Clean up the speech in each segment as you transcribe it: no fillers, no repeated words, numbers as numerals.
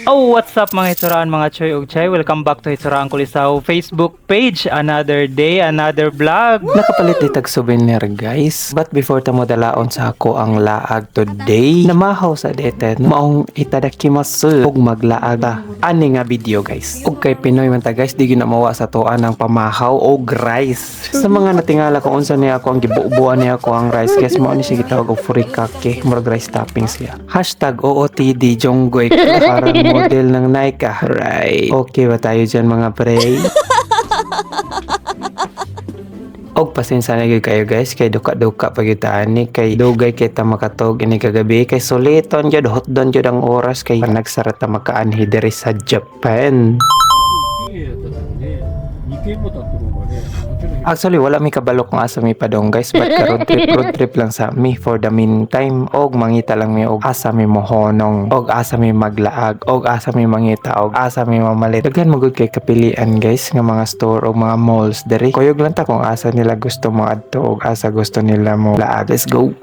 Oh, what's up, mga hitsuraan, mga choy ug chay? Welcome back to Hitsuraan Kulisaw Facebook page. Another day, another vlog. Nakapalit di tag souvenir, guys. But before ta mo dalaon sa ako ang laag today, namahaw sa dete maong itadakimasu ug maglaag ta ani nga video, guys. Ug kay Pinoy man ta, guys, di gyud na mawa sa tuan ang pamahaw og rice. Sa mga natingala kung unsa niya ako ang gibubuan niya ako ang rice, guys, mao ni siya gitawag og furikake, murag rice toppings siya. #OOTD Jonggoy parang model ng Nike. Right. Okay ba tayo dyan, mga pre? Og pasensya na gyud kayo, guys, kay duka-duka pa gyud ta ani, kay dugay kay ta makatog ini kagabi, kay suliton gyud, hotdon gyud ang oras, kay nagsara ta makaanhi diri sa Japan. 綺麗やったのにね2軒も建ってるのがねもちろん。 Actually, wala mi kabalo kung asa mi padong, guys, but ka road trip lang sa mi for the meantime, og mangita lang mi og asa mi mohonong, og asa mi maglaag, og asa mi mangita, og asa mi mamalit. Daghan man gud kay kapilian, guys, nga mga store o mga malls diri. Kuyog lang ta kung asa nila gusto mo adto og asa gusto nila mo laag. Let's go.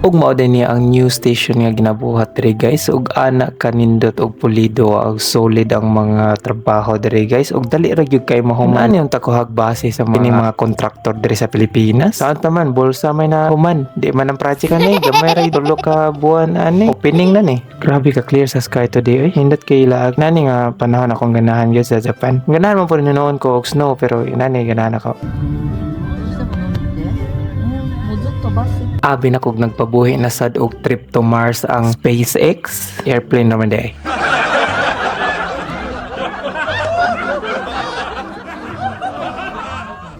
Ug mao din niya ang new station nga ginabuhat diri, guys, ug ana kanindot og pulido og solid ang mga trabaho diri, guys, ug dali ra gyud kay mahuman. Ani ang takuhag base sa mga, mga kontraktor diri sa Pilipinas. Saan ta man bulsa may na human, di man ang project ani, gamay ra tulo ka buwan ani opening na ni. Grabe ka clear sa sky today oy. Hindot kay laag nani nga panahon akong ganahan gyud sa Japan. Ganahan man pud noon ko og snow, pero nani ganahan ako. どうしても飲むってもうずっとバス Abi na kog nagpabuhi na sad og trip to Mars ang SpaceX airplane naman di ay.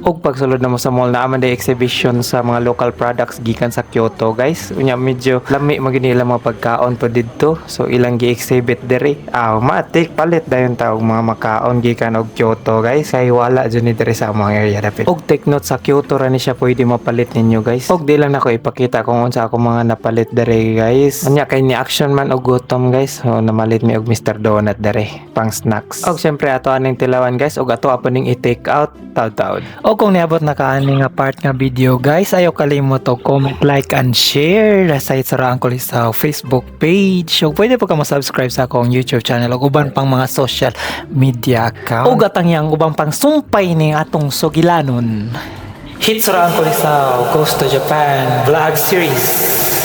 Og pagsulod na mo sa mall, naa man day exhibition sa mga local products gikan sa Kyoto, guys. Unya medyo lami man gyud nila mga pagkaon po didto. So ilang gi-exhibit diri. Ah, matik palit dayon ta og mga makaon gikan og Kyoto, guys. Kay wala jud ni diri sa among area dapit. Og take note, sa Kyoto ra ni siya pwede mapalit ninyo, guys. Og di lang nako ipakita kung unsa ako mga napalit diri, guys. Unya kay ni action man og gutom, guys. So namalit mi og Mr. Donut diri pang snacks. Og syempre ato aning tilawan, guys, og ato apo ning i-take out taud-taud. O kung niabot na ka ani nga part nga video, guys, ayaw kalimot og comment, like and share sa Itsuraan ko sa Facebook page. Og pwede pa ka mo-subscribe sa akong YouTube channel ug uban pang mga social media account. Ug atang yang ubang pang sumpay ning atong sugilanon. Hitsuraan ko sa Goes to Japan vlog series.